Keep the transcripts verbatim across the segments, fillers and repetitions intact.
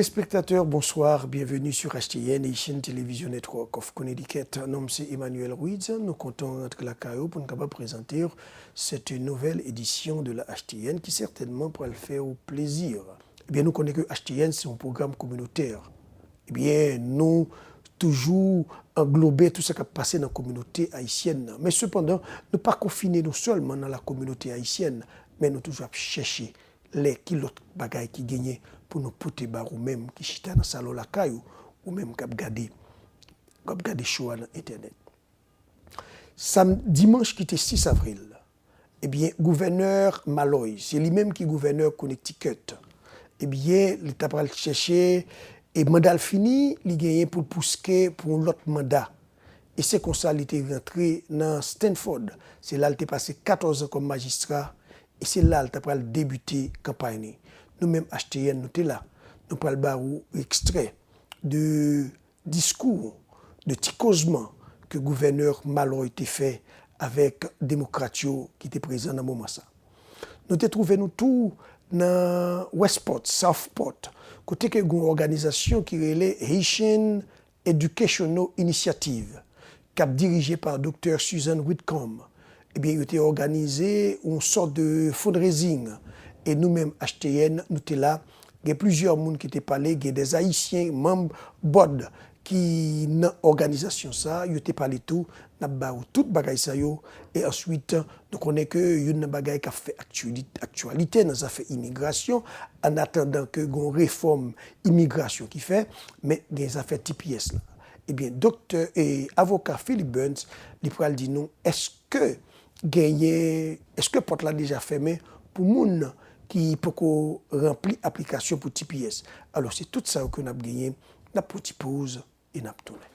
Téléspectateurs, bonsoir, bienvenue sur H T N, Haitian Television Network of Connecticut. Non m se Emmanuel Ruiz, nou kontan rantre lakay ou pou n kapab prezante w cette nouvelle édition de la H T N ki sètènman pral fè w plezi. Ebyen, nou konnen ke H T N se yon pwogram kominotè. Ebyen, nou toujou anglobe tout sa k ap pase nan kominote ayisyèn nan. Men sepandan, nou pa konfine nou sèlman nan la kominote ayisyèn, men nou toujou ap chèche lè ki lòt bagay ki genyen pou nou pote ba ou menm ki chita nan salon lakay ou, ou menm k ap gade, k ap gade show a nan entènèt. Sam-, dimanch ki te sis avril, ebyen, gouvènè Malloy, se li menm ki gouvènè Connecticut, ebyen, li ta pral chèche, e manda l fini, li genyen pou l pouske pou yon lòt manda. E se konsa li te rantre nan Stanford. Se la l te pase katòz an kòm majistra, e se la l ta pral debite kanpay li. Nou menm H T N, nou te la. Nou pral ba ou ekstrè de diskou, de ti kozman ke gouvènè Malloy te fè avèk demokrat yo ki te prezan nan moman sa. Nou te twouve nou tou nan Westport, Southport, kote ke gen yon òganizasyon ki rele Haitian Educational Initiative, k ap dirije pa Doktè Susan Whitcomb. Ebyen, yo te òganize yon sòt de fundraising. E nou menm, H T N, nou te la. Gen plizyè moun ki te pale, gen dè Ayisyen, manm board ki nan òganizasyon sa, yo te pale tou. N ap ba ou tout bagay sa yo. E answit, nou konnen ke youn nan bagay k ap fè aktyali-, aktyalite nan zafè imigrasyon, an atandan ke gen yon refòm imigrasyon ki fè, men gen zafè T P S la. Ebyen, doktè e avoka Philip Burns, li pral di nou, èske genyen, èske pòt la deja fèmen pou moun ki poko ranpli aplikasyon pou T P S? Alò, se tout sa yo ke n ap genyen, n ap pran ti poz e n ap tounen.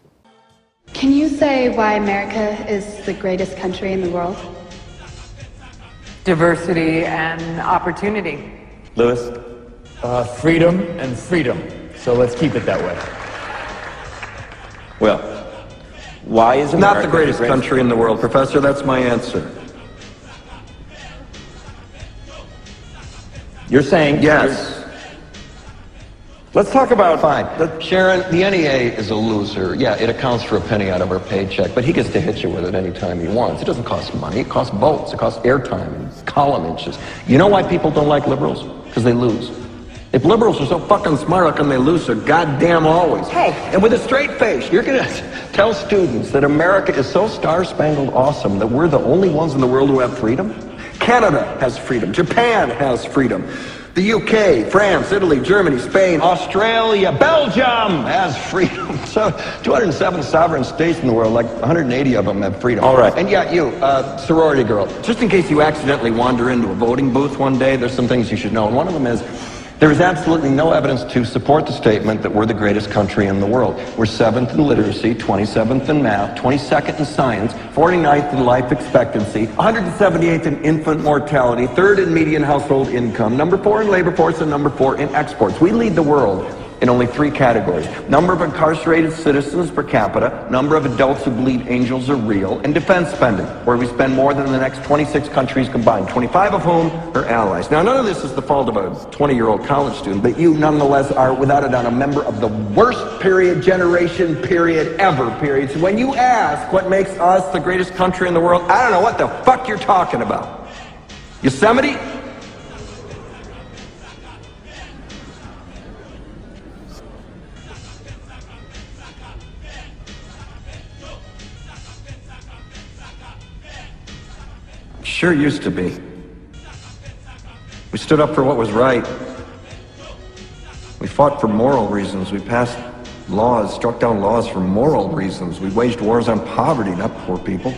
Can you say why America is the greatest country in the world? Diversity and opportunity. Lewis? Uh, freedom and freedom. So let's keep it that way. Well, why is America Not the greatest country in the world, Professor. That's my answer. You're saying Yes. Let's talk about fine. Sharon, the N E A is a loser. Yeah, it accounts for a penny out of her paycheck, but he gets to hit you with it anytime he wants. It doesn't cost money. It costs votes. It costs airtime and column inches. You know why people don't like liberals? Because they lose. If liberals are so fucking smart, how come they lose so goddamn always? Hey. And with a straight face, you're going to tell students that America is so star spangled awesome that we're the only ones in the world who have freedom? Canada has freedom. Japan has freedom. The U K, France, Italy, Germany, Spain, Australia, Belgium has freedom. So, two hundred seven sovereign states in the world, like one hundred eighty of them have freedom. All right. And yet you, uh, sorority girl, just in case you accidentally wander into a voting booth one day, there's some things you should know. And one of them is there is absolutely no evidence to support the statement that we're the greatest country in the world. We're seventh in literacy, twenty-seventh in math, twenty-second in science, forty-ninth in life expectancy, one hundred seventy-eighth in infant mortality, third in median household income, number four in labor force, and number four in exports. We lead the world in only three categories: number of incarcerated citizens per capita, number of adults who believe angels are real, and defense spending, where we spend more than the next twenty-six countries combined, twenty-five of whom are allies. Now, none of this is the fault of a twenty year old college student, but you nonetheless are, without a doubt, a member of the worst period, generation period, ever period. So when you ask what makes us the greatest country in the world, I don't know what the fuck you're talking about. Yosemite? Sure used to be. We stood up for what was right. We fought for moral reasons. We passed laws, struck down laws for moral reasons. We waged wars on poverty, not poor people.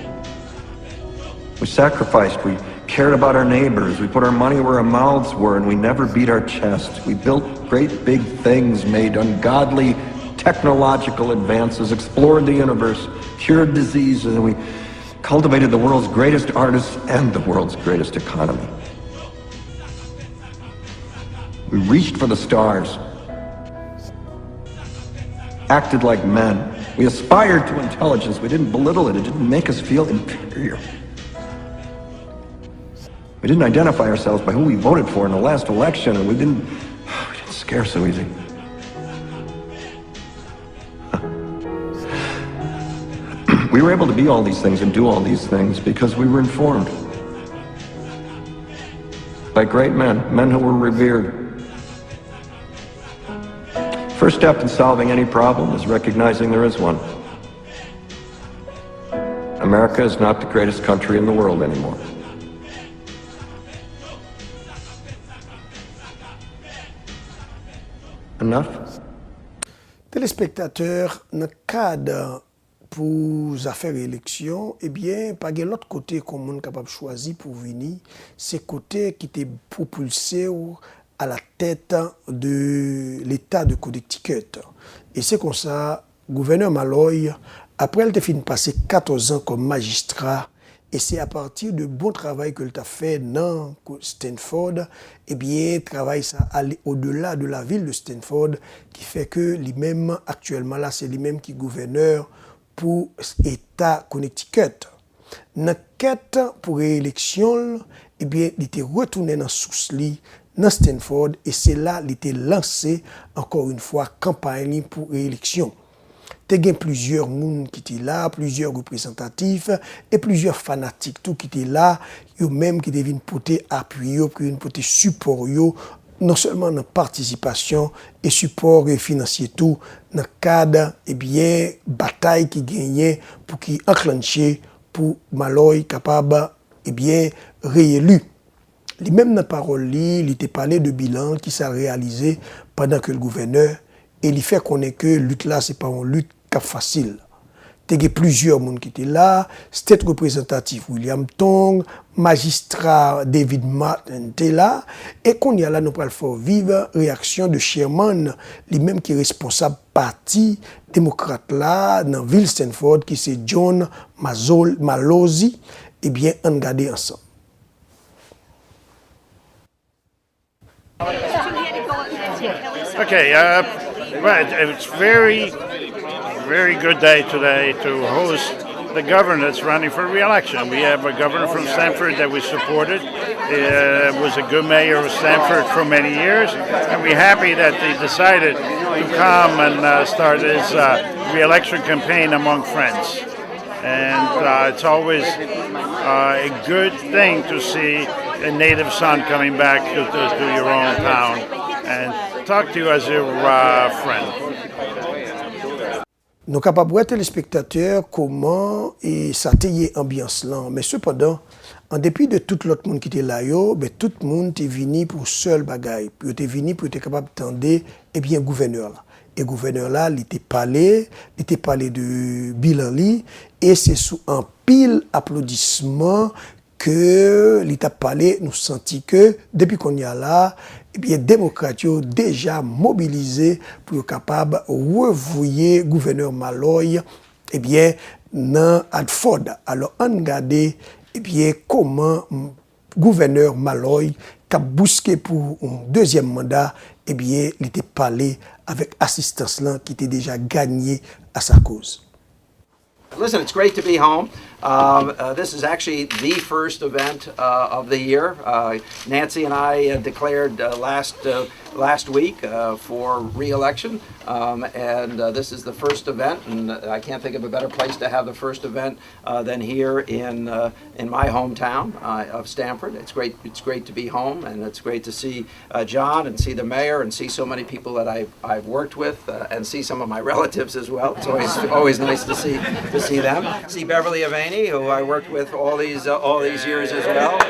We sacrificed. We cared about our neighbors. We put our money where our mouths were, and we never beat our chest. We built great big things, made ungodly technological advances, explored the universe, cured diseases, and we cultivated the world's greatest artists and the world's greatest economy. We reached for the stars, acted like men. We aspired to intelligence. We didn't belittle it, it didn't make us feel inferior. We didn't identify ourselves by who we voted for in the last election, and we didn't, we didn't scare so easy. We were able to be all these things and do all these things because we were informed by great men, men who were revered. First step in solving any problem is recognizing there is one. America is not the greatest country in the world anymore. Enough? Telespektatè, nan kad pou zafè reyeleksyon, ebyen, pa gen lòt kote ke yon moun kapab chwazi pou vini, se kote ki te pwopilse w a la tèt de Leta de Connecticut. E se konsa, Gouvènè Malloy, apre l te fin pase katòz an kòm majistra, e se apati de bon travay ke l t ap fè nan Stanford, ebyen, travay sa ale odela de la vil de Stanford, ki fè ke li menm, aktyèlman la, se li menm ki gouvènè pou Eta Connecticut. Nan kèt pou reyeleksyon l, ebyen, li te retounen nan sous li, nan Stanford, e se la li te lanse, ankò yon fwa, kanpay li pou reyeleksyon. Te gen plizyè moun ki te la, plizyè reprezantatif, e plizyè fanatik tou ki te la, yo menm ki te vin pote apui yo, ki vin pote sipò yo, non sèlman nan patisipasyon e sipò finansye tou, nan kad, ebyen, batay ki genyen pou ki anklanche pou Malloy kapab, ebyen, reyeli. Li menm nan pawòl li, li te pale de bilan ki sa reyalize pandan ke l gouvènè, e li fè konnen ke lit la se pa yon lit k ap fasil. Te gen plizyè moun ki te la, State Representative William Tong, Majistra David Martin te la, e kounye a la nou pral fè w viv reyaksyon de chairman, li menm ki responsab Pati Demokrat la nan vil Stanford, ki se John Mazol- Mallozzi. Ebyen, ann gade ansanm. Okay, uh, well, it's very, very good day today to host the governor that's running for re-election. We have a governor from Stamford that we supported. Uh, was a good mayor of Stamford for many years, and we're happy that he decided to come and uh, start his uh, re-election campaign among friends. And uh, it's always uh, a good thing to see a native son coming back to, to, to your own town and talk to you as your uh, friend. Nou kapab wè, telespektatè, kòman e sa te ye anbyans lan. Men sepandan, an depi de tout lòt moun ki te la yo, ben, tout moun te vini pou sèl bagay. Yo te vini pou yo te kapab tande, ebyen, gouvènè la. E gouvènè la, li te pale, li te pale de bilan li, e se sou anpil aplodisman ke li t ap pale, nou santi ke depi kounye a la, ebyen, demokrat yo deja mobilize pou yo kapab revoye gouvènè Malloy, ebyen, nan Hartford. Alò, ann gade, ebyen, kòman gouvènè Malloy, k ap bouske pou yon dezyèm manda, ebyen, li te pale avèk asistans lan ki te deja ganye a sa koz. Listen, it's great to be home. Um, uh, this is actually the first event uh, of the year. Uh, Nancy and I uh, declared uh, last uh, last week uh, for re-election, um, and uh, this is the first event. And I can't think of a better place to have the first event uh, than here in uh, in my hometown uh, of Stamford. It's great. It's great to be home, and it's great to see uh, John and see the mayor and see so many people that I've, I've worked with uh, and see some of my relatives as well. It's always always nice to see to see them. See Beverly Avaney, who I worked with all these uh, all these years as well.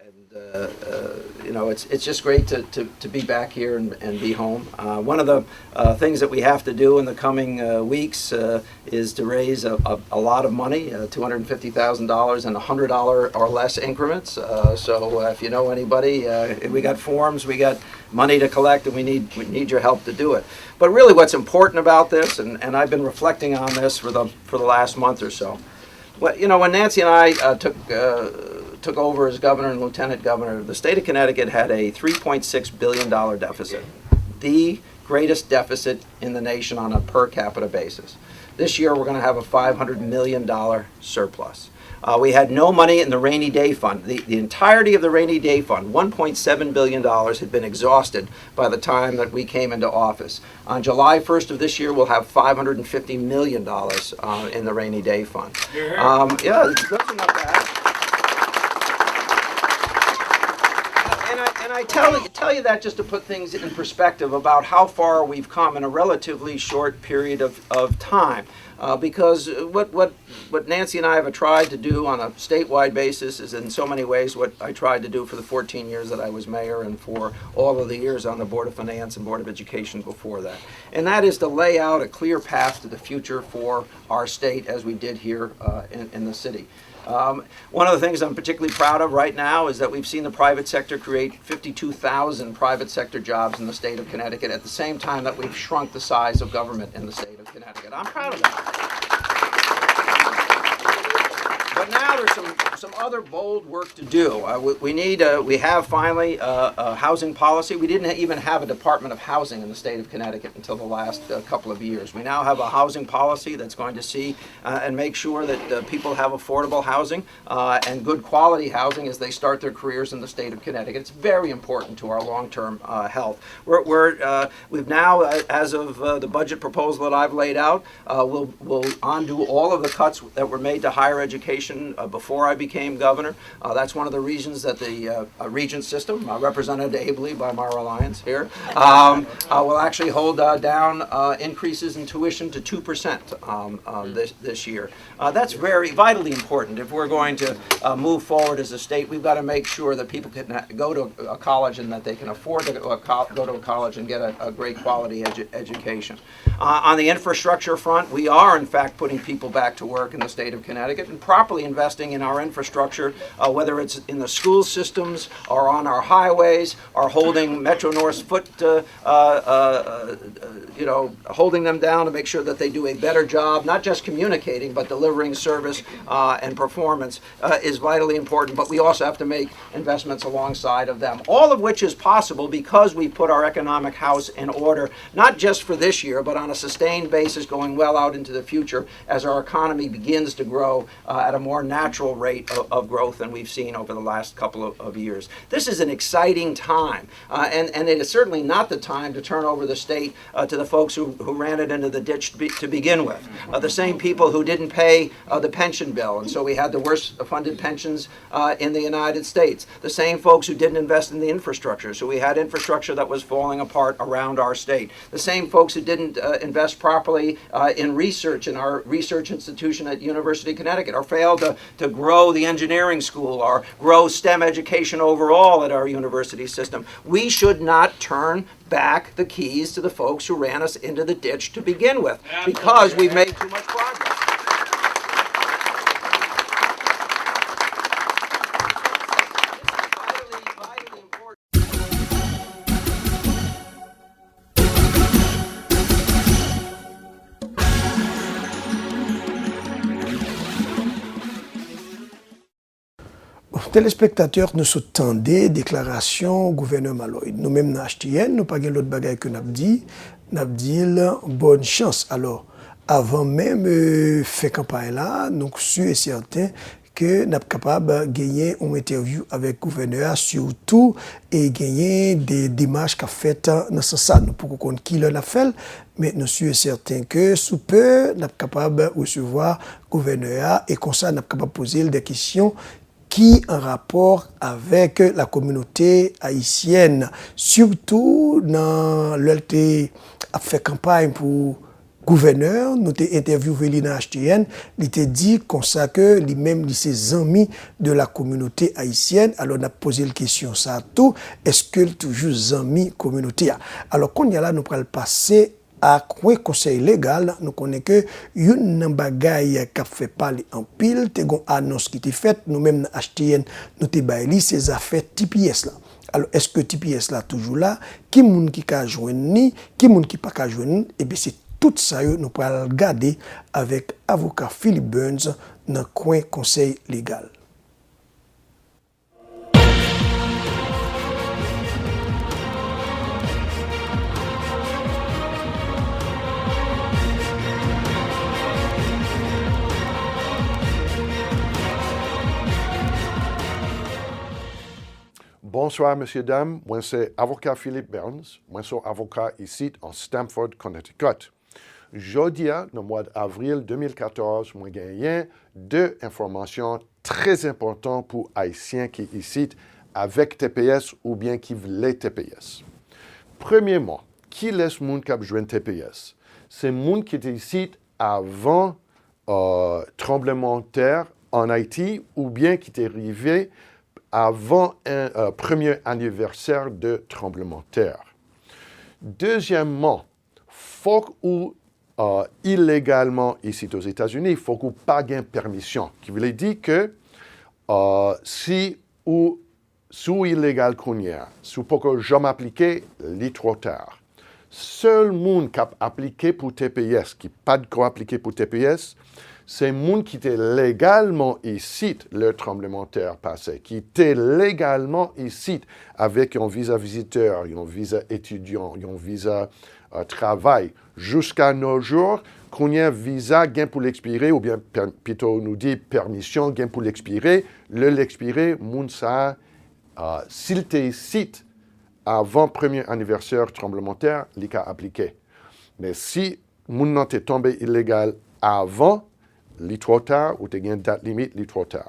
And, uh, uh, you know, it's it's just great to, to, to be back here and, and be home. Uh, one of the uh, things that we have to do in the coming uh, weeks uh, is to raise a, a, a lot of money, uh, two hundred fifty thousand dollars in one hundred dollar or less increments. Uh, so uh, if you know anybody, uh, we got forms, we got money to collect, and we need we need your help to do it. But really, what's important about this, and, and I've been reflecting on this for the for the last month or so. Well, you know, when Nancy and I uh, took uh, took over as governor and lieutenant governor, the state of Connecticut had a three point six billion dollar deficit, the greatest deficit in the nation on a per capita basis. This year, we're going to have a five hundred million dollar surplus. Uh, we had no money in the rainy day fund. The, the entirety of the rainy day fund, one point seven billion dollars, had been exhausted by the time that we came into office. On July first of this year, we'll have five hundred fifty million dollars uh, in the rainy day fund. Um, yeah, those are not bad. And I, and I tell, tell you that just to put things in perspective about how far we've come in a relatively short period of, of time. Uh, because what, what, what Nancy and I have tried to do on a statewide basis is in so many ways what I tried to do for the fourteen years that I was mayor and for all of the years on the Board of Finance and Board of Education before that. And that is to lay out a clear path to the future for our state as we did here uh, in, in the city. Um, one of the things I'm particularly proud of right now is that we've seen the private sector create fifty-two thousand private sector jobs in the state of Connecticut at the same time that we've shrunk the size of government in the state of Connecticut. I'm proud of that. But now there's some, some other bold work to do. Uh, we, we need, uh, we have finally uh, a housing policy. We didn't even have a Department of Housing in the state of Connecticut until the last uh, couple of years. We now have a housing policy that's going to see uh, and make sure that uh, people have affordable housing uh, and good quality housing as they start their careers in the state of Connecticut. It's very important to our long-term uh, health. We're, we're, uh, we've now, uh, as of uh, the budget proposal that I've laid out, uh, we'll, we'll undo all of the cuts that were made to higher education uh, before I became governor. Uh, that's one of the reasons that the uh, uh, regent system, uh, represented ably by Mara Lyons here, um, uh, will actually hold uh, down uh, increases in tuition to two percent um, uh, this, this year. Uh, that's very vitally important. If we're going to uh, move forward as a state, we've got to make sure that people can uh, go to a college and that they can afford to go, a co- go to a college and get a, a great quality edu- education. Uh, on the infrastructure front, we are in fact putting people back to work in the state of Connecticut and properly investing in our infrastructure, uh, whether it's in the school systems or on our highways or holding Metro North's foot, uh, uh, uh, uh, you know, holding them down to make sure that they do a better job, not just communicating, but delivering service uh, and performance uh, is vitally important. But we also have to make investments alongside of them, all of which is possible because we put our economic house in order, not just for this year, but on a sustained basis going well out into the future as our economy begins to grow uh, at a more natural rate of, of growth than we've seen over the last couple of, of years. This is an exciting time, uh, and, and it is certainly not the time to turn over the state uh, to the folks who, who ran it into the ditch to, be, to begin with. Uh, the same people who didn't pay uh, the pension bill, and so we had the worst funded pensions uh, in the United States. The same folks who didn't invest in the infrastructure, so we had infrastructure that was falling apart around our state. The same folks who didn't uh, invest properly uh, in research in our research institution at University of Connecticut, or failed to, to grow the engineering school or grow STEM education overall at our university system. We should not turn back the keys to the folks who ran us into the ditch to begin with because we've made too much progress. Bon, telespektatè, nou sot tande deklarasyon gouvènè Maloy. Nou menm nan H T N, nou pa gen lòt bagay ke n ap di, n ap di l bòn chans. Alò, avan menm euh, fen kanpay la, nou si e sèten ke n ap kapab genyen yon entèvyou avèk gouvènè a, sitou e genyen de demach k ap fèt nan sans sa. Nou poko konn kilè n ap fè l, men nou si e sèten ke sou pe, n ap kapab resevwa gouvènè a e konsa n ap kapab poze l de kesyon ki an rapò avèk la kominote ayisyèn, sitou nan lè l te ap fè kanpay pou gouvènè, nou te entèvyouve li nan H T N, li te di konsa ke li menm li se zanmi de la kominote ayisyèn, alò n ap poze l kesyon sa tou, èske l toujou zanmi kominote a? Alò kounye a la nou pral pase a kwen konsèy legal, nou konnen ke youn nan bagay k ap fè pale anpil, te gon anons ki te fèt, nou menm nan H T N, nou te bay li, se zafè T P S la. Alò, èske T P S la toujou la? Ki moun ki ka jwenn li? Ki moun ki pa ka jwenn li? Ebyen, se tout sa yo nou pral gade avèk avoka Philip Burns nan kwen konsèy legal. Bonswa, mesye dam. Mwen se avoka Philip Burns. Mwen se yon avoka isit an Stamford, Connecticut. Jodi a, nan mwa avril de mil katòz, mwen genyen de enfòmasyon trè enpòtan pou Ayisyen ki isit avèk T P S oubyen ki vle T P S. Premyèman, kilès moun k ap jwenn T P S? Se moun ki te isit avan, euh, tranblemanntè ann Ayiti oubyen ki te rive avan, euh, premye anivèsè de tranblemanntè. Dezyèmman, fòk ou, euh, ilegalman isit Ozetazini, fòk ou pa gen pèmisyon. Ki vle di ke, euh, si ou, si w ilegal kounye a, si w poko janm aplike, li twò ta. Sèl moun k ap aplike pou T P S, ki pa t ko aplike pou T P S, se moun ki te legalman isit lè tranblemanntè pase, ki te legalman isit avèk yon viza vizitè, yon viza etidyan, yon viza, euh, travay. Jiska nos jours, kounye a viza gen pou l ekspire, oubyen pè-, pito nou di pèmisyon gen pou l ekspire. Lè l ekspire, moun sa a, euh, si l te isit avan premye anivèsè tranblemanntè, li ka aplike. Men si moun nan te tonbe ilegal avan, li twò ta, ou te gen dat limit, li twò ta.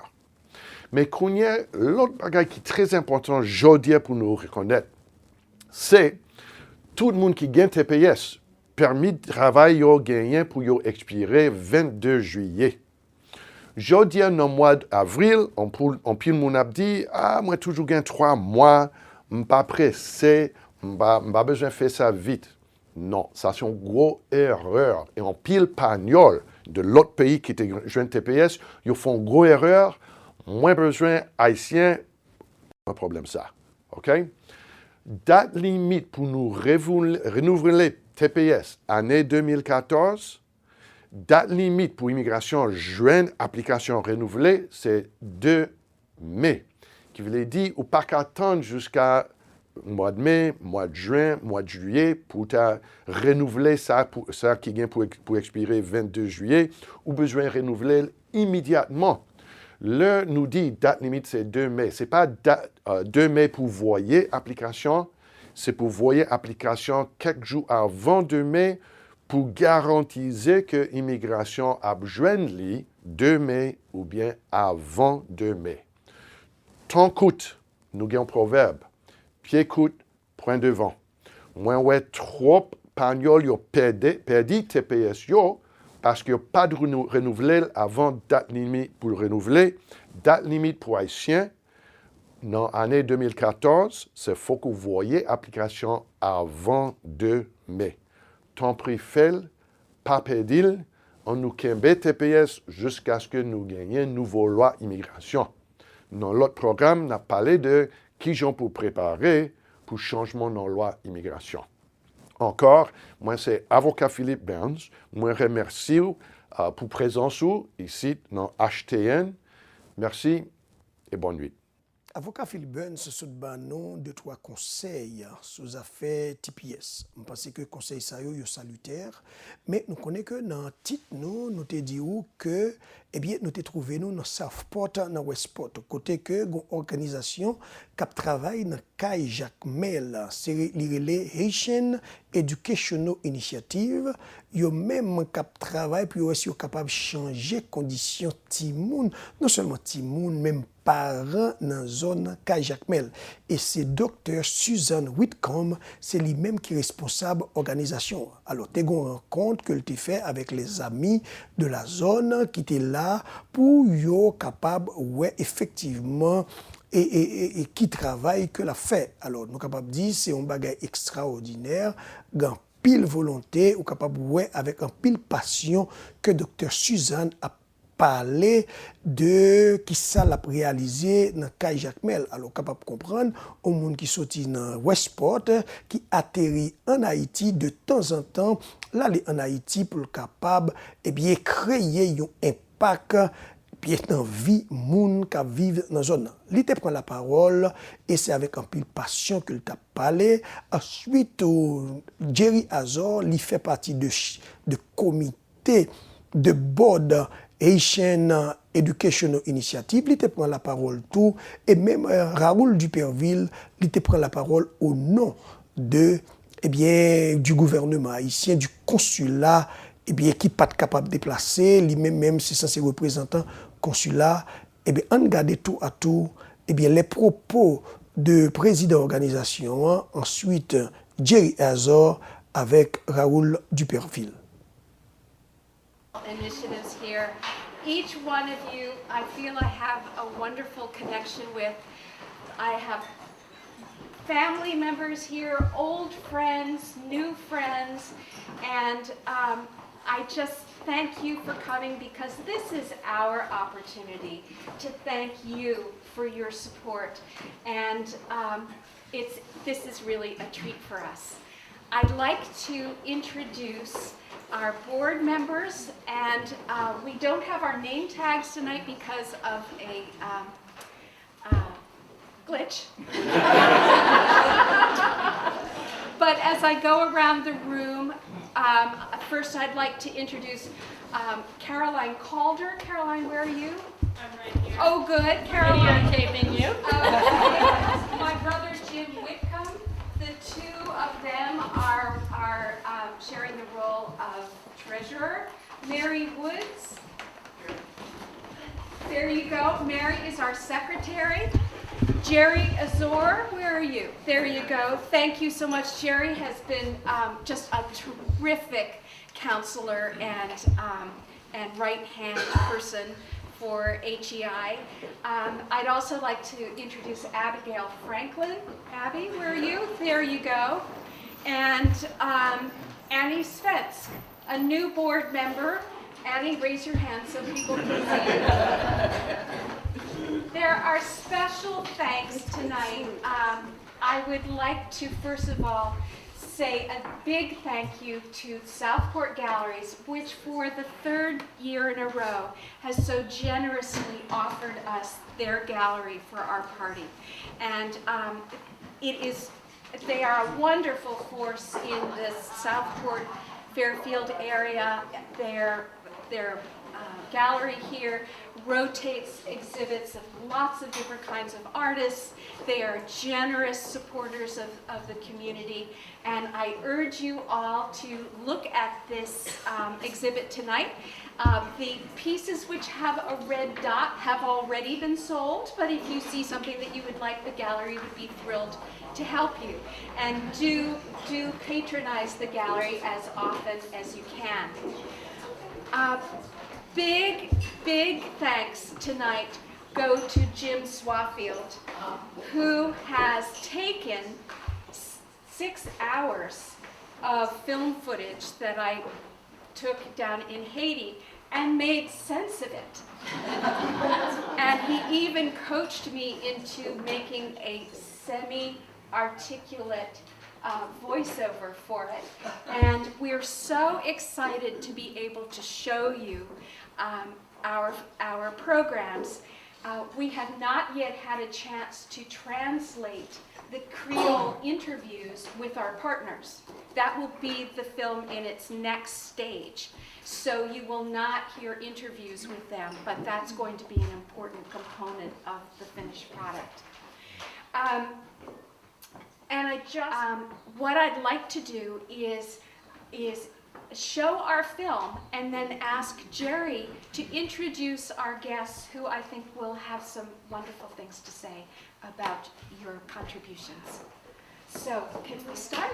Men kounye a, lòt bagay ki trè enpòtan jodi a pou nou rekonèt, se tout moun ki gen T P S, pèmi travay yo genyen pou yo ekspire vennde jiyè. Jodi a, nan mwa avril, anpil, anpil moun ap di, "A, mwen toujou gen twa mwa, m pa prese, m pa, m pa bezwen fè sa vit." Non, sa se yon gwo erè. E anpil Panyòl de lòt peyi ki te jwenn T P S, yo fè yon gwo erè. Mwen bezwen Ayisyen, pa pwoblèm sa. Oke? Dat limit pou nou revoul-, renouvle T P S ane de mil katòz, dat limit pou imigrasyon jwenn aplikasyon renouvle, se de me. Ki vle di, ou pa ka tann jiska mwa de me, mwa de jen, mwa de jiyè pou w ta renouvle sa pou, sa ki gen pou ek-, pou ekspire vennde jiyè, ou bezwen renouvle l imidyatman. Lè nou di dat limit se de me, se pa dat, euh, de me pou voye aplikasyon, se pou voye aplikasyon kèk jou avan de me pou garantize ke imigrasyon ap jwenn li de me oubyen avan de me. Tan kout, nou gen yon pwovèb, pye kout, pwen devan. Mwen wè twòp Panyòl yo pède, pèdi T P S yo paske yo pa t renou-, renouvle l avan dat limit pou renouvle. Dat limit pou Ayisyen nan ane de mil katòz, se fòk ou voye aplikasyon avan de me. Tanpri fè l, pa pèdi l, ann nou kenbe T P S jiskaske nou genyen nouvo lwa imigrasyon. Nan lòt pwogram, n ap pale de kijan pou prepare pou chanjman nan lwa imigrasyon. Ankò, mwen se avoka Philip Burns. Mwen remèsye w, euh, pou prezans ou isit nan H T N. Mèsi e bòn nwit. Avoka Philip Burns sot ba nou de twa konsèy sou zafè T P S. M panse ke konsèy sa yo, yo salitè, men nou konnen ke nan tit nou, nou te di w ke, ebyen, nou te twouve nou nan Southport, nan Westport, kote ke gon òganizasyon k ap travay nan kay Jakmèl, se re-, li rele Haitian Educational Initiative, yo menm k ap travay pou yo wè si yo kapab chanje kondisyon timoun, non sèlman timoun, menm paran nan zòn kay Jakmèl. E se Doktè Suzanne Whitcomb, se li menm ki responsab òganizasyon an. Alò, te gon rankont ke l te fè avèk les amis de la zone ki te la pou yo kapab wè efektivman e, e, e, e ki travay ke l ap fè. Alò, nou kapab di se yon bagay ekstraòdinè, gen anpil volonte, ou kapab wè avèk anpil pasyon ke Doktè Suzanne ap pale de kisa l ap reyalize nan kay Jakmèl. Alò, w kapab konprann, yon moun ki soti nan Westport, ki ateri ann Ayiti, de tanzantan, l ale ann Ayiti pou l kapab, ebyen, kreye yon enpak byen nan vi moun k ap viv nan zòn nan. Li te pran lapawòl e se avèk anpil pasyon ke l t ap pale. Answit, Jerry Azor, li fè pati de ch-, de komite, de board, Haitian Educational Initiative, li te pran lapawòl tou, e menm, eh, Raoul Dupervil, li te pran lapawòl o non de, ebyen, du gouvernement haïtien, du consulat, ebyen, ki pa t kapab deplase, li menm, menm, se sanse reprezantan konsila. Ebyen, ann gade tou a tou, ebyen, les propos de prezidan òganizasyon an, answit Jerry Azor avèk Raoul Dupervil. Initiatives here. Each one of you, I feel I have a wonderful connection with. I have family members here, old friends, new friends, and um, I just thank you for coming because this is our opportunity to thank you for your support. And um, it's, this is really a treat for us. I'd like to introduce our board members, and uh, we don't have our name tags tonight because of a um, uh, glitch. But as I go around the room, um, first I'd like to introduce um, Caroline Calder. Caroline, where are you? I'm right here. Oh, good, Caroline. Videotaping you. Uh, my brother Jim Whitcomb. The two of them are, are um, sharing the role of treasurer. Mary Woods. There you go. Mary is our secretary. Jerry Azor, where are you? There you go. Thank you so much. Jerry has been um, just a terrific counselor and, um, and right hand person for H E I. Um, I'd also like to introduce Abigail Franklin. Abby, where are you? There you go. And um, Annie Svensk, a new board member. Annie, raise your hand so people can see you. There are special thanks tonight. Um, I would like to, first of all, say a big thank you to Southport Galleries, which for the third year in a row has so generously offered us their gallery for our party. And um, it is, they are a wonderful force in this Southport Fairfield area. Their, their uh, gallery here rotates exhibits of lots of different kinds of artists. They are generous supporters of, of the community, and I urge you all to look at this um, exhibit tonight. Uh, the pieces which have a red dot have already been sold, but if you see something that you would like, the gallery would be thrilled to help you. And do, do patronize the gallery as often as you can. Uh, big, big thanks tonight go to Jim Swaffield, who has taken six hours of film footage that I took down in Haiti and made sense of it. And he even coached me into making a semi articulate uh, voiceover for it. And we're so excited to be able to show you um, our, our programs. Uh, we have not yet had a chance to translate the Creole interviews with our partners. That will be the film in its next stage. So you will not hear interviews with them, but that's going to be an important component of the finished product. Um, and I just, um, what I'd like to do is, is show our film and then ask Jerry to introduce our guests, who I think will have some wonderful things to say about your contributions. So, can we start?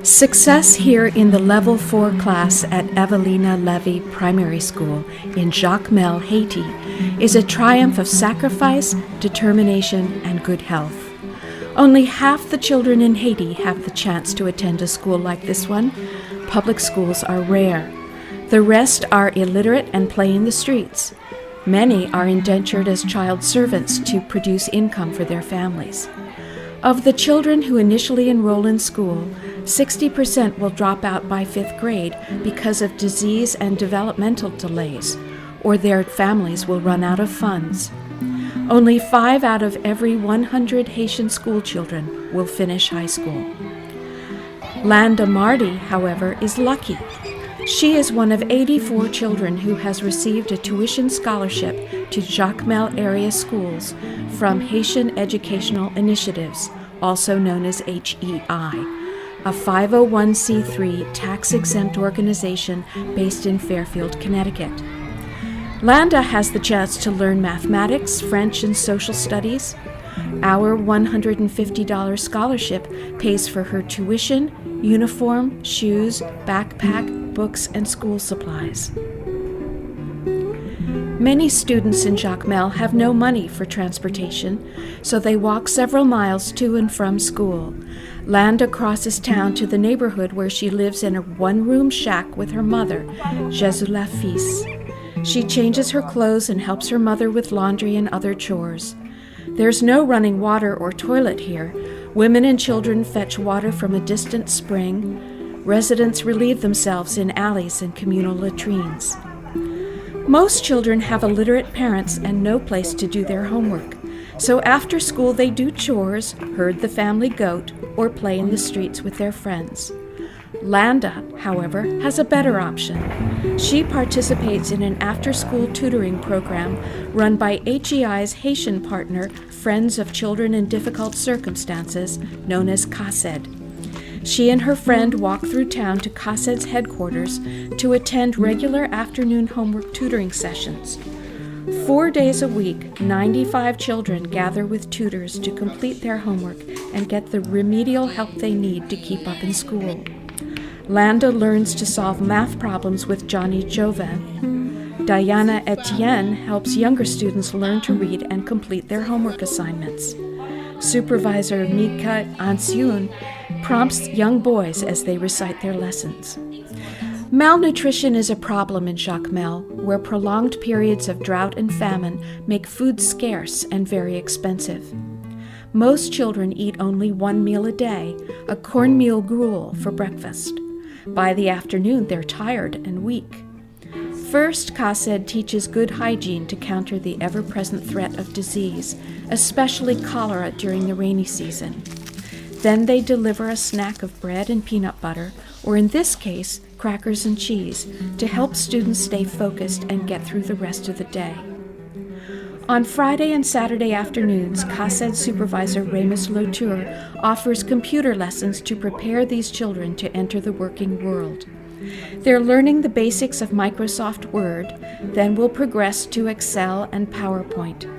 Success here in the Level four class at Evelina Levy Primary School in Jacmel, Haiti, is a triumph of sacrifice, determination, and good health. Only half the children in Haiti have the chance to attend a school like this one. Public schools are rare. The rest are illiterate and play in the streets. Many are indentured as child servants to produce income for their families. Of the children who initially enroll in school, sixty percent will drop out by fifth grade because of disease and developmental delays, or their families will run out of funds. Only five out of every one hundred Haitian school children will finish high school. Landa Mardi, however, is lucky. She is one of eighty-four children who has received a tuition scholarship to Jacmel area schools from Haitian Educational Initiatives, also known as H E I, a five oh one c three tax exempt organization based in Fairfield, Connecticut. Landa has the chance to learn mathematics, French, and social studies. Our one hundred fifty dollars scholarship pays for her tuition, uniform, shoes, backpack, books, and school supplies. Many students in Jacmel have no money for transportation, so they walk several miles to and from school. Landa crosses town to the neighborhood where she lives in a one room shack with her mother, Jesula Fils. She changes her clothes and helps her mother with laundry and other chores. There's no running water or toilet here. Women and children fetch water from a distant spring. Residents relieve themselves in alleys and communal latrines. Most children have illiterate parents and no place to do their homework. So after school, they do chores, herd the family goat, or play in the streets with their friends. Landa, however, has a better option. She participates in an after school tutoring program run by H E I's Haitian partner, Friends of Children in Difficult Circumstances, known as CASED. She and her friend walk through town to CASED's headquarters to attend regular afternoon homework tutoring sessions. Four days a week, ninety-five children gather with tutors to complete their homework and get the remedial help they need to keep up in school. Landa learns to solve math problems with Johnny Joven. Diana Etienne helps younger students learn to read and complete their homework assignments. Supervisor Mika Ansiun prompts young boys as they recite their lessons. Malnutrition is a problem in Jacmel, where prolonged periods of drought and famine make food scarce and very expensive. Most children eat only one meal a day, a cornmeal gruel for breakfast. By the afternoon, they're tired and weak. First, CASED teaches good hygiene to counter the ever present threat of disease, especially cholera during the rainy season. Then they deliver a snack of bread and peanut butter, or in this case, crackers and cheese, to help students stay focused and get through the rest of the day. On Friday and Saturday afternoons, CASED supervisor Remus Lauture offers computer lessons to prepare these children to enter the working world. They're learning the basics of Microsoft Word, then will progress to Excel and PowerPoint.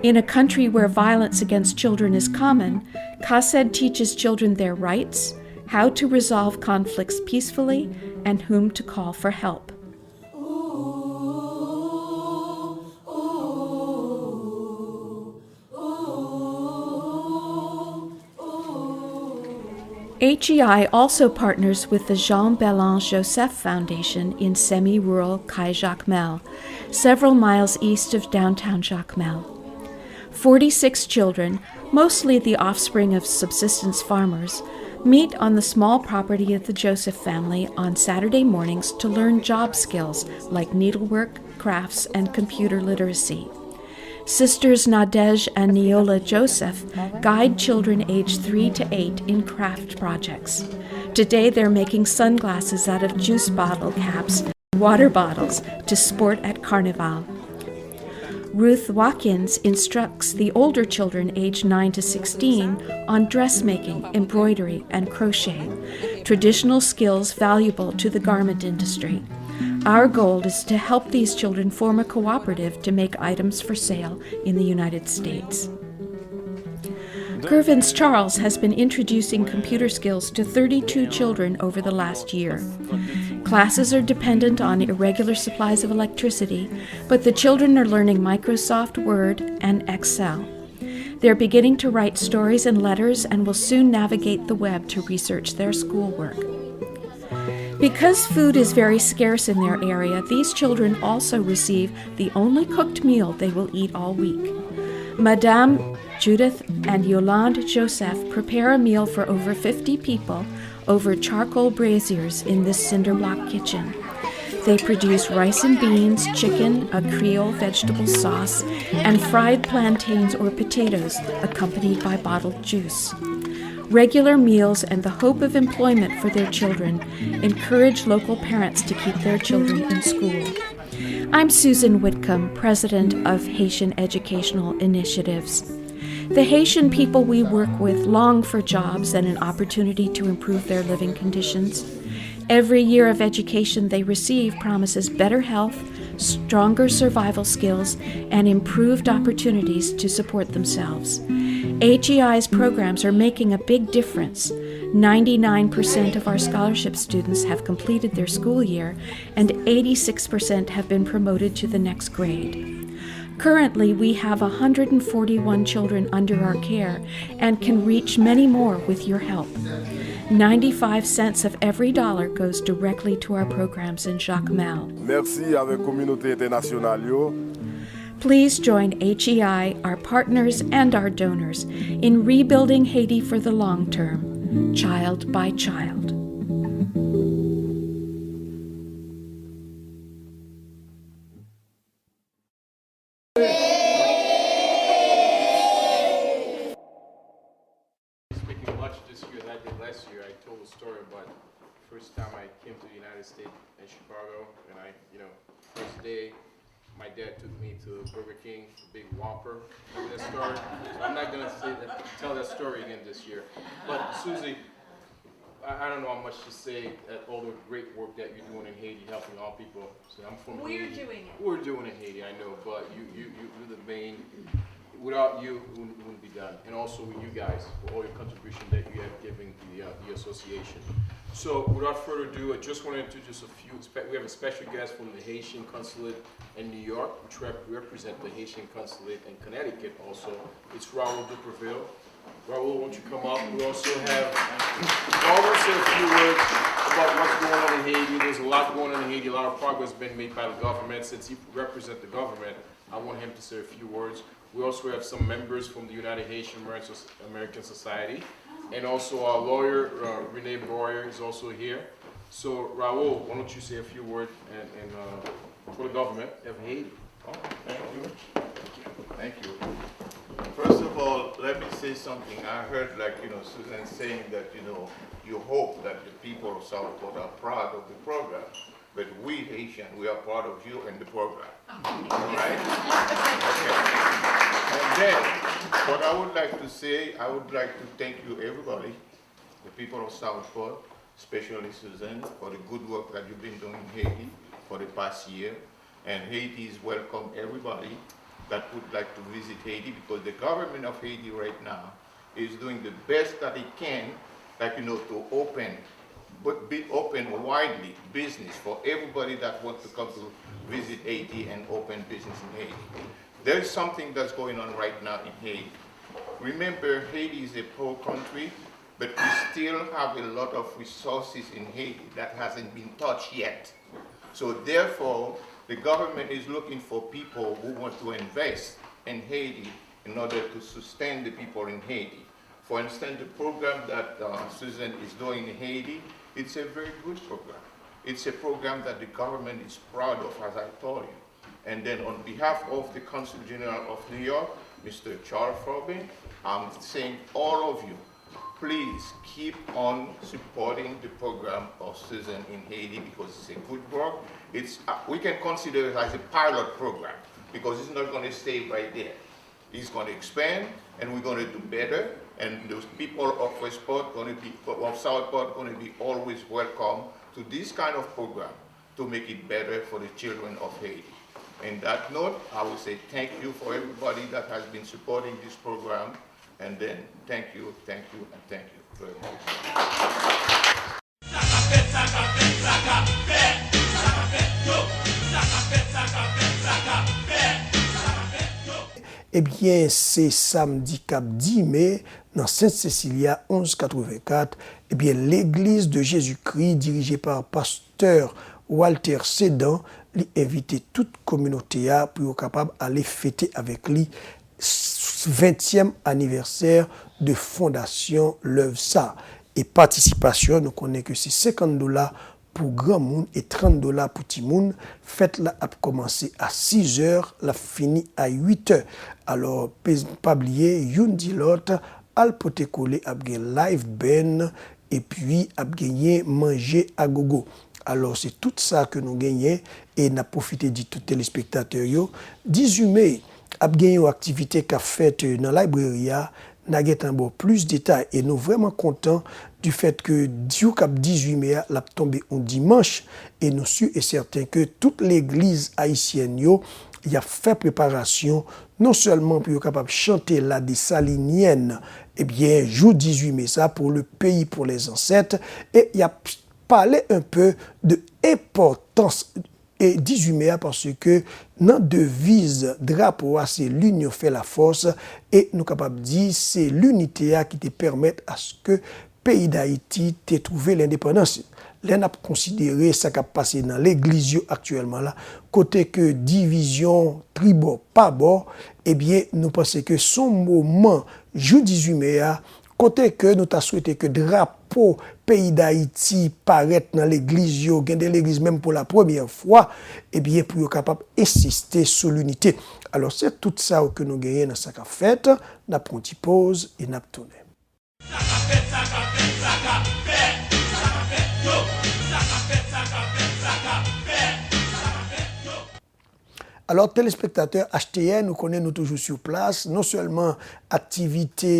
In a country where violence against children is common, CASED teaches children their rights, how to resolve conflicts peacefully, and whom to call for help. H E I also partners with the Jean Bellin Joseph Foundation in semi-rural Kay Jacmel, several miles east of downtown Jacmel. Forty-six children, mostly the offspring of subsistence farmers, meet on the small property of the Joseph family on Saturday mornings to learn job skills like needlework, crafts, and computer literacy. Sisters Nadège and Neola Joseph guide children aged three to eight in craft projects. Today, they're making sunglasses out of juice bottle caps, water bottles, to sport at Carnival. Ruth Watkins instructs the older children aged nine to sixteen on dressmaking, embroidery, and crochet, traditional skills valuable to the garment industry. Our goal is to help these children form a cooperative to make items for sale in the United States. Gervins Charles has been introducing computer skills to thirty-two children over the last year. Classes are dependent on irregular supplies of electricity, but the children are learning Microsoft Word and Excel. They're beginning to write stories and letters and will soon navigate the web to research their schoolwork. Because food is very scarce in their area, these children also receive the only cooked meal they will eat all week. Madame Judith and Yolande Joseph prepare a meal for over fifty people over charcoal braziers in this cinder block kitchen. They produce rice and beans, chicken, a Creole vegetable sauce, and fried plantains or potatoes, accompanied by bottled juice. Regular meals and the hope of employment for their children encourage local parents to keep their children in school. I'm Susan Whitcomb, president of Haitian Educational Initiatives. The Haitian people we work with long for jobs and an opportunity to improve their living conditions. Every year of education they receive promises better health, stronger survival skills, and improved opportunities to support themselves. H E I's programs are making a big difference. Ninety-nine percent of our scholarship students have completed their school year, and eighty-six percent have been promoted to the next grade. Currently, we have a hundred and forty-one children under our care and can reach many more with your help. Ninety-five cents of every dollar goes directly to our programs in Jacmel. Mèsi avèk kominote entènasyonal yo. Please join H E I, our partners, and our donors in rebuilding Haiti for the long term, child by child. Speaking much this year than I did last year. I told a story about the first time I came to the United States in Chicago, and I, you know, first day, my dad took me to Burger King, a big Whopper. Remember that story? So I'm not gonna say that, tell that story again this year. But Susie, I, I don't know how much to say at all the great work that you're doing in Haiti, helping all people. So I'm from We're Haiti. Doing it. We're doing it in Haiti, I know, but you, you, you, you're the main. Without you, it wouldn't, wouldn't be done. And also with you guys for all your contribution that you have given the, uh, the association. So without further ado, I just want to introduce a few. We have a special guest from the Haitian consulate in New York, which rep-, represent the Haitian consulate in Connecticut also. It's Raul Duperville. Raul, won't you come up? We also have, Raul will say a few words about what's going on in Haiti. There's a lot going on in Haiti. A lot of progress been made by the government. Since he represents the government, I want him to say a few words. We also have some members from the United Haitian American Soc-, American Society, and also our lawyer, uh, Rene Boyer, is also here. So, Raul, why don't you say a few words and, and, uh, for the government of Haiti? Oh, thank you. Thank you. First of all, let me say something. I heard, like, you know, Susan saying that, you know, you hope that the people of Southport are proud of the program. But we Haitian, we are proud of you and the program. All right? Okay. And then, what I would like to say, I would like to thank you, everybody, the people of Southport, especially Susan, for the good work that you've been doing in Haiti for the past year. And Haiti is welcome everybody that would like to visit Haiti, because the government of Haiti right now is doing the best that it can, like, you know, to open, but be open widely business for everybody that wants to come to visit Haiti and open business in Haiti. There is something that's going on right now in Haiti. Remember, Haiti is a poor country, but we still have a lot of resources in Haiti that hasn't been touched yet. So therefore, the government is looking for people who want to invest in Haiti in order to sustain the people in Haiti. For instance, the program that, uh, Susan is doing in Haiti, it's a very good program. It's a program that the government is proud of, as I told you. And then on behalf of the Consul General of New York, Mister Charles Forbin, I'm saying all of you, please keep on supporting the program of Susan in Haiti, because it's a good work. It's, uh, we can consider it as a pilot program because it's not gonna stay right there. It's gonna expand, and we're gonna do better, and those people of Westport gonna be, of Southport gonna be always welcome to this kind of program to make it better for the children of Haiti. In that note, I will say thank you for everybody that has been supporting this program, and then thank you, thank you, and thank you very much. Ebyen, se samdi k ap dis me, nan Sent Sesilia onz katrevenkat, ebyen, Legliz de Jezikri, dirije pa pastè Walter Sedan, li envite tout kominote a pou yo kapab ale fete avèk li s-, ventyèm anivèsè de fondasyon Love Sa. E patisipasyon, nou konnen ke se senkant dola pou granmoun e trant dola pou timoun. Fèt la ap kòmanse a sizè, l ap fini a uitè. Alò, pe-, pa bliye, youn di lòt, al pote kole, ap gen live band, epi ap genyen manje a gogo. Alò, se tout sa ke nou genyen, e n ap pwofite di tout telespektatè yo, dizuit me, ap gen yon aktivite k ap fèt nan library a, n a gentan ba w plis detay, e nou vrèman kontan du fait ke jou k ap dizuit me a, l ap tonbe yon dimanch, e nou si e sèten ke tout legliz ayisyèn yo, y ap fè preparasyon non sèlman pou yo kapab chante La Dessalinienne, ebyen, jou dizuit me sa, pour le pays, pour les ancêtres, e y ap pale un peu de enpòtans e dizuit me a, paske nan deviz drapo a, se l'union fait la force, e nou kapab di se linite a ki te pèmèt aske peyi Dayiti te twouve lendepandans. Lè n ap konsidere sa k ap pase nan legliz yo aktyèlman la, kote ke divizyon tribò pa bò, ebyen, nou panse ke se yon moman, jou dizuit me a, kote ke nou ta swete ke drapo peyi Dayiti parèt nan legliz yo, gen de legliz menm pou la premyè fwa, ebyen, pou yo kapab ensiste sou linite. Alò, se tout sa yo ke nou genyen nan sa k ap fèt. N ap pran yon ti poz e n ap tounen. Sa k ap fèt, sa k ap fèt, sa k ap fèt, sa k ap fèt, yo. Sa k ap fèt, sa k ap fèt, sa k ap fèt, sa k ap fèt, yo. Alò, telespektatè H T N, nou konnen nou toujou sou plas, non sèlman aktivite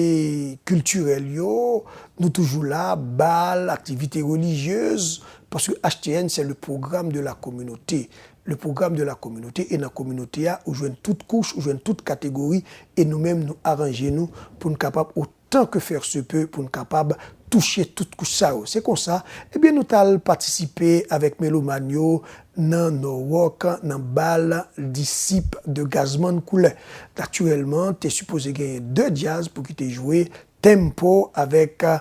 kiltirèl yo, nou toujou la, bal, aktivite relijyez, paske H T N, c'est le programme de la communauté. Le programme de la communauté, e nan kominote a, ou jwenn tout kouch, ou jwenn tout kategori, e nou menm, nou aranje nou pou n kapab, autant que faire se peut, pou n kapab touche tout kouch sa yo. Se konsa, ebyen, nou t al patisipe avèk melomàn yo nan Nò Wòk, nan bal Disip de Gazman Koulè. Natirèlman, te sipoze genyen de djaz pou ki te jwe, Tempo avèk, euh,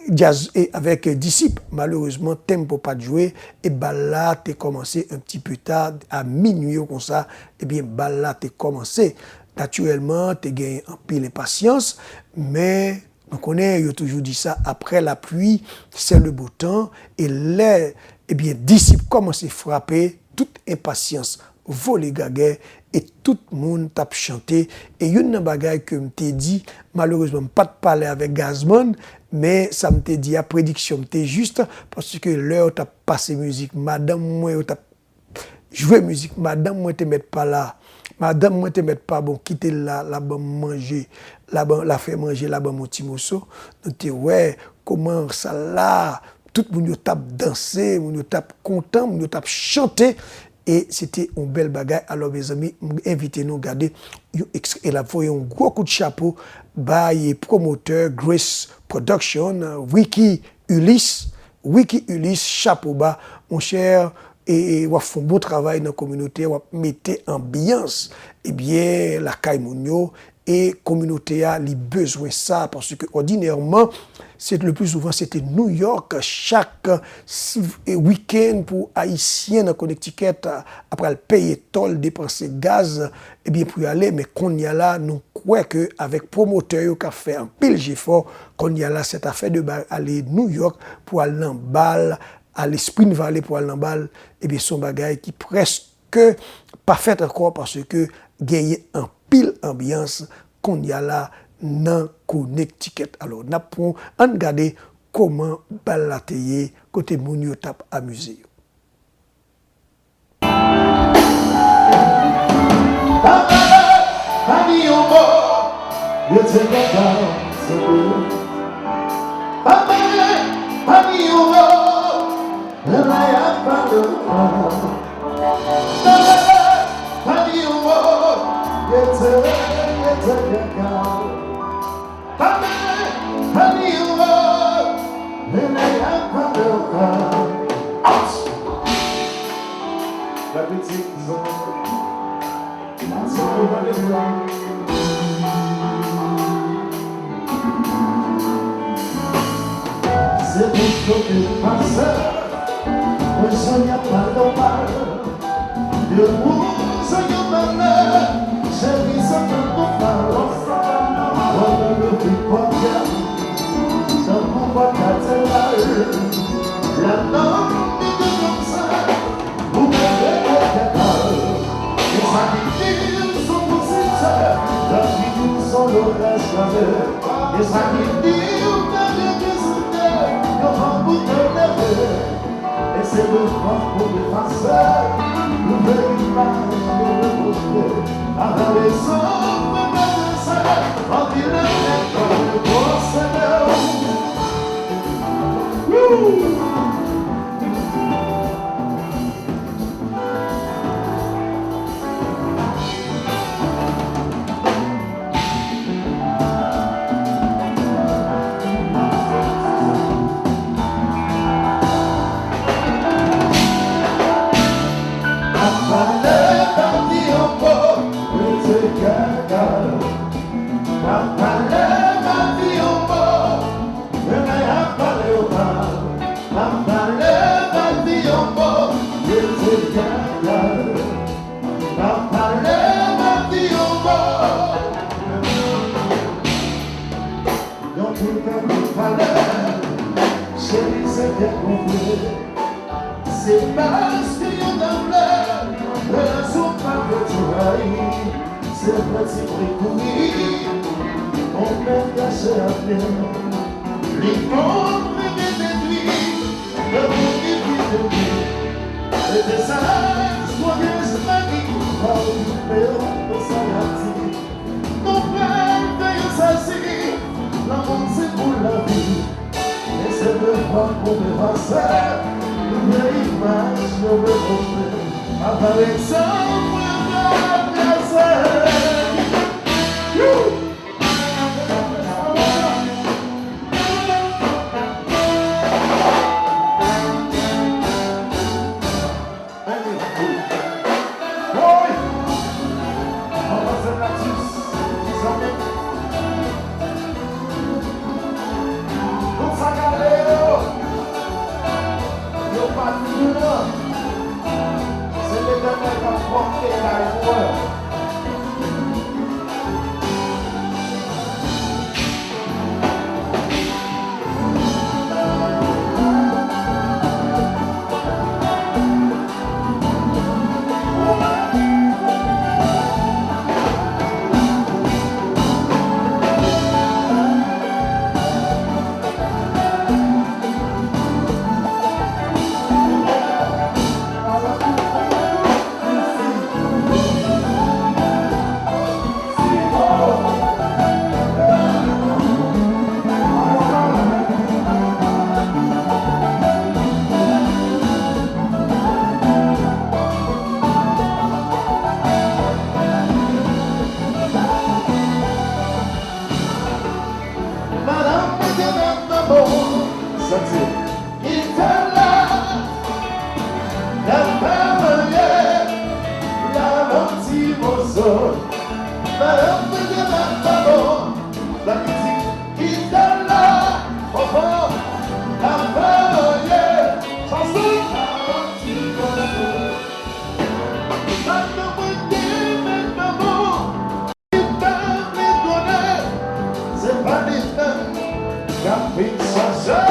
djaz, e avèk Disip. Malerezman, Tempo pa t jwe e bal la te kòmanse un petit peu tard, a minui yo konsa, ebyen, bal la te kòmanse. Natirèlman, te genyen anpil enpasyans, men nou konnen yo toujou di sa, après la pluie, c'est le beau temps, e lè, ebyen, Disip kòmanse frape, tout enpasyans vole gagè e tout moun t ap chante. E youn nan bagay ke m te di, malerezman, m pa t pale avèk Gazman, men sa m te di a, prediksyon m te jis, paske lè yo t ap pase mizik madanm mwen, yo t ap jwe mizik madanm mwen te mèt pa la. Madanm mwen te mèt pa bon, kite l la, l ap ban m manje, l ap ban, l ap fè manje, l ap ban m yon ti moso. Nou te wè kòman sal la, tout moun yo t ap danse, moun yo t ap kontan, moun yo t ap chante. E se te yon bèl bagay. Alò, mezanmi, m envite nou gade yon ekstrè. E l ap voye yon gwo kout chapo bay pwomotè Grace Production, Ricky Ulysse. Ricky Ulysse, chapo ba, monchè, e, e w ap fè yon bon travay nan kominote a, w ap mete anbyans, ebyen, lakay moun yo, e kominote a, li bezwen sa, paske òdinèman, se le pli souvan, se te New York, chak, e, wikenn pou Ayisyen nan Connecticut, a, ap pral peye tòl, depanse gaz, ebyen, pou y ale, men kounye a la, nou kwè ke avèk pwomotè yo k ap fè anpil jefò, kounye a la, cette affaire de ba-, ale New York pou al nan bal, ale Spring Valley pou al nan bal, ebyen, se yon bagay ki prèske pa fèt ankò paske genyen anpil anbyans kounye a la nan Connecticut. Alò, n ap pran, ann gade kòman bal la te ye, kote moun yo t ap amize yo. Pa pale, pa di yon mo, yo te gentan tande. Pa pale, pa di yon mo, lè y ap pale. Pa pale, pa di yon mo, yo te, yo te gentan. Amen, amen, oh, amen, amen, oh. Out. La petite zone. Se pou kote pase, mwen sonye pa nòmal. Yo pou sa yo malè, cheri sa tankou fawon. E sa ki di ou te vin vizite, yon fanm pou te leve. E se devan pou efase, nou vle imaj yo repoze. Avè rezon, mwen mete sa, anpil nèg yo posede. Woo! Ap pale, pa di yon mo, rete gaga. Ap pale, pa di yon mo, renmen ap pale yo mal. Ap pale, pa di yon mo, rete gaga. Ap pale, pa di yon mo. Yon ti tan pou pale, cheri, se byen konpre. Se paske yo ta vle relasyon pa fè ti rayi. Se fè ti bri kouri, on menm kache apèn. Li konn rete detwi, nan moun ki kite li. Rete saj, kouraj, pa ki koupab, men yo fè sa y ap di. Nou pral fè yo sazi, lanmou se pou lavi. E se devwa pou devase, nou vle imaj yo repoze. Apareksyon mwen pa plase. Woo! Woy! Mwen panse gratis, zanmi. Tout sa k ale yo, yo pa t moun nan. Se Letènèl k ap pòte kay mwen. Madanm mwen te nan bon sante. Kite la, n ap fè manyen, la nan ti moso. Madanm mwen te nan bon, la mizik, kite la, fò fò, n ap fè manyen. Sa se la nan ti moso. Madanm mwen te nan bon. Li pa vle konnen, se pa li menm k ap vin chanje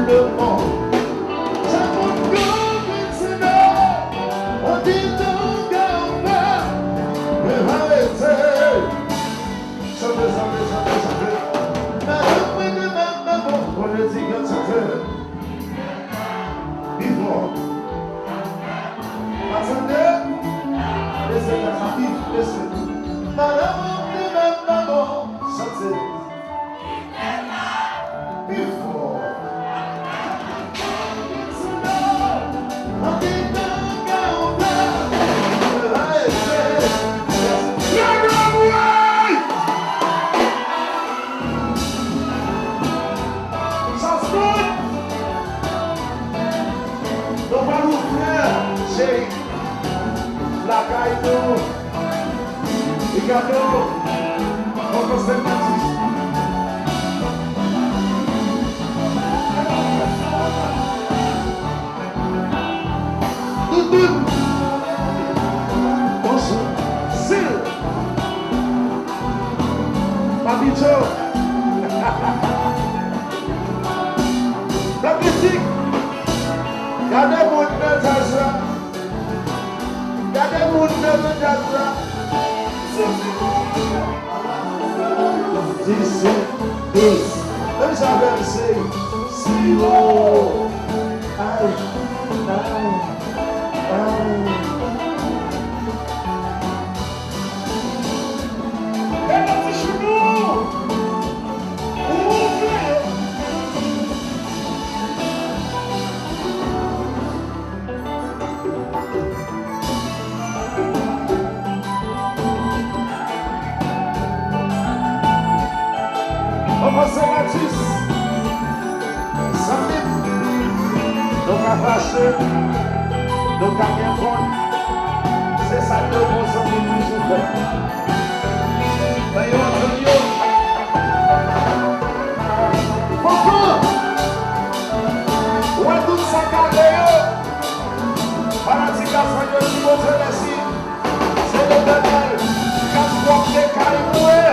lemonn. Chak moun konn vin sene, andidan ka anba, men pa rete. Chante, chante, chante, chante. Madanm mwen te nan bon, bon, bon, le di gad chante. Pi fò. Pa tande? Mesye, sa pi, mesye. Madanm, ou menm nan bon, chante. Pi fò. Chascout! Nou pa nou frè, cheri. Lakay nou. Ricardo, Uncle Saint Matthews. Toutoun. Bonjou. Sil. Papi Joe. Gade mizik. Gade moun nan djaz la. Gade moun nan djaz la. Sou ti moun. Dous, dous. Menm jan avè m se siwo. Ay, ay, ay. Gade ti chounou! Ouvè! Konpansèlatis, zanmi m, nou ka fache, nou ka gen kont, se sa yon bon zanmi toujou fè. Nan yon zanmi yo, kontan, wè tout sa k ale yo. Fanatik Gazman yo di Bondye mèsi. Se Letènèl k ap pwòpte kay nou e.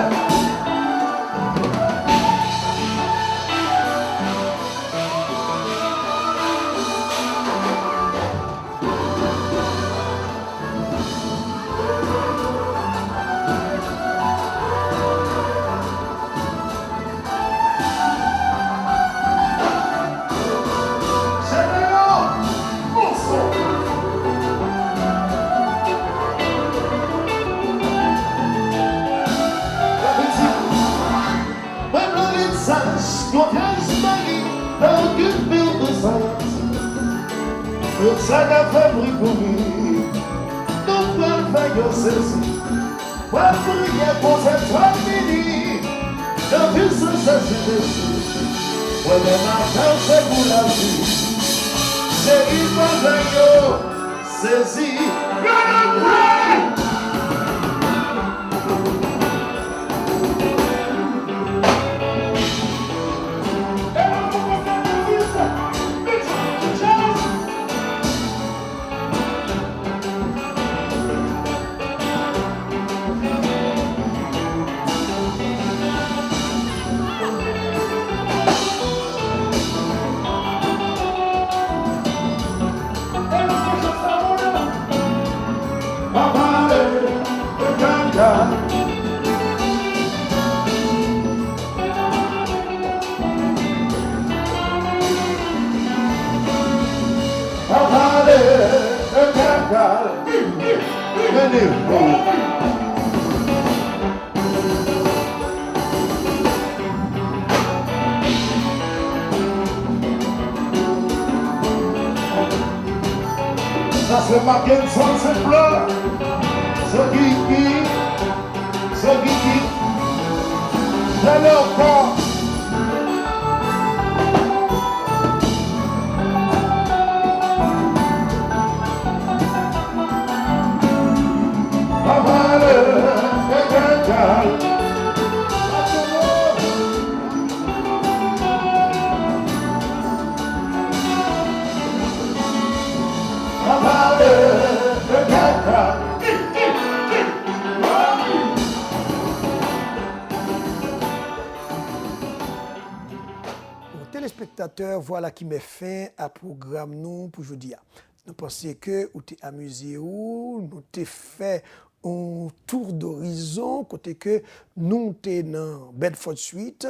Mwen pran mesaj konfyans Mari, pa okipe mesaj. Tout sa k ap fè bri pou li, nou pral fè yo sezi. Mwen priye pou sèt fwa vini, nan pisans Sentespri. Premye maten se pou lavi. Se ivan yo sezi. Sa se Mackenson Saint Fleur. Se Kiki. Se Kiki. Fè le ankò. Bon, telespektatè, vwala ki met fen a pwogram nou pou jodi a. Nou panse ke ou te amize ou, nou te fè yon tour d'horizon kote ke nou te nan Bedford Street,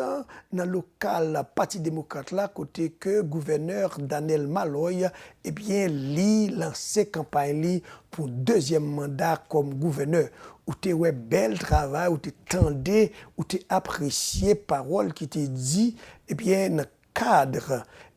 nan lokal Pati Demokrat la, kote ke gouvènè Dannel Malloy, ebyen, li lanse kanpay li pou dezyèm manda kòm gouvènè. Ou te wè bèl travay, ou te tande, ou te apresye pawòl ki te di, ebyen, nan kad,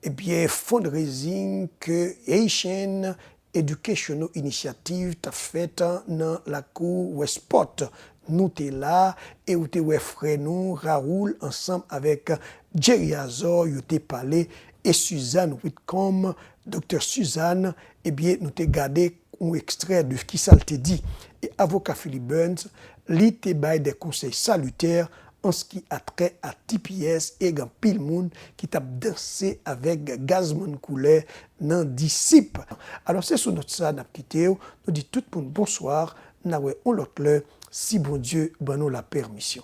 ebyen, fundraising ke Haitian Educational Initiative t ap fèt nan lakou Westport. Nou te la, e ou te wè frè nou Raoul ansanm avèk Jerry Azor, yo te pale, e Suzanne Whitcomb, Doktè Suzanne, ebyen, nou te gade yon ekstrè de kisa l te di. E avoka Philip Burns, li te bay de konsèy salitè an ce qui a trait à T P S, e gen anpil moun ki t ap danse avèk Gazman Koulè nan Disip. Alò, se sou nòt sa n ap kite w. Nou di tout moun bonswa, n a wè yon lòt lè, si Bondye ban nou lapèmisyon.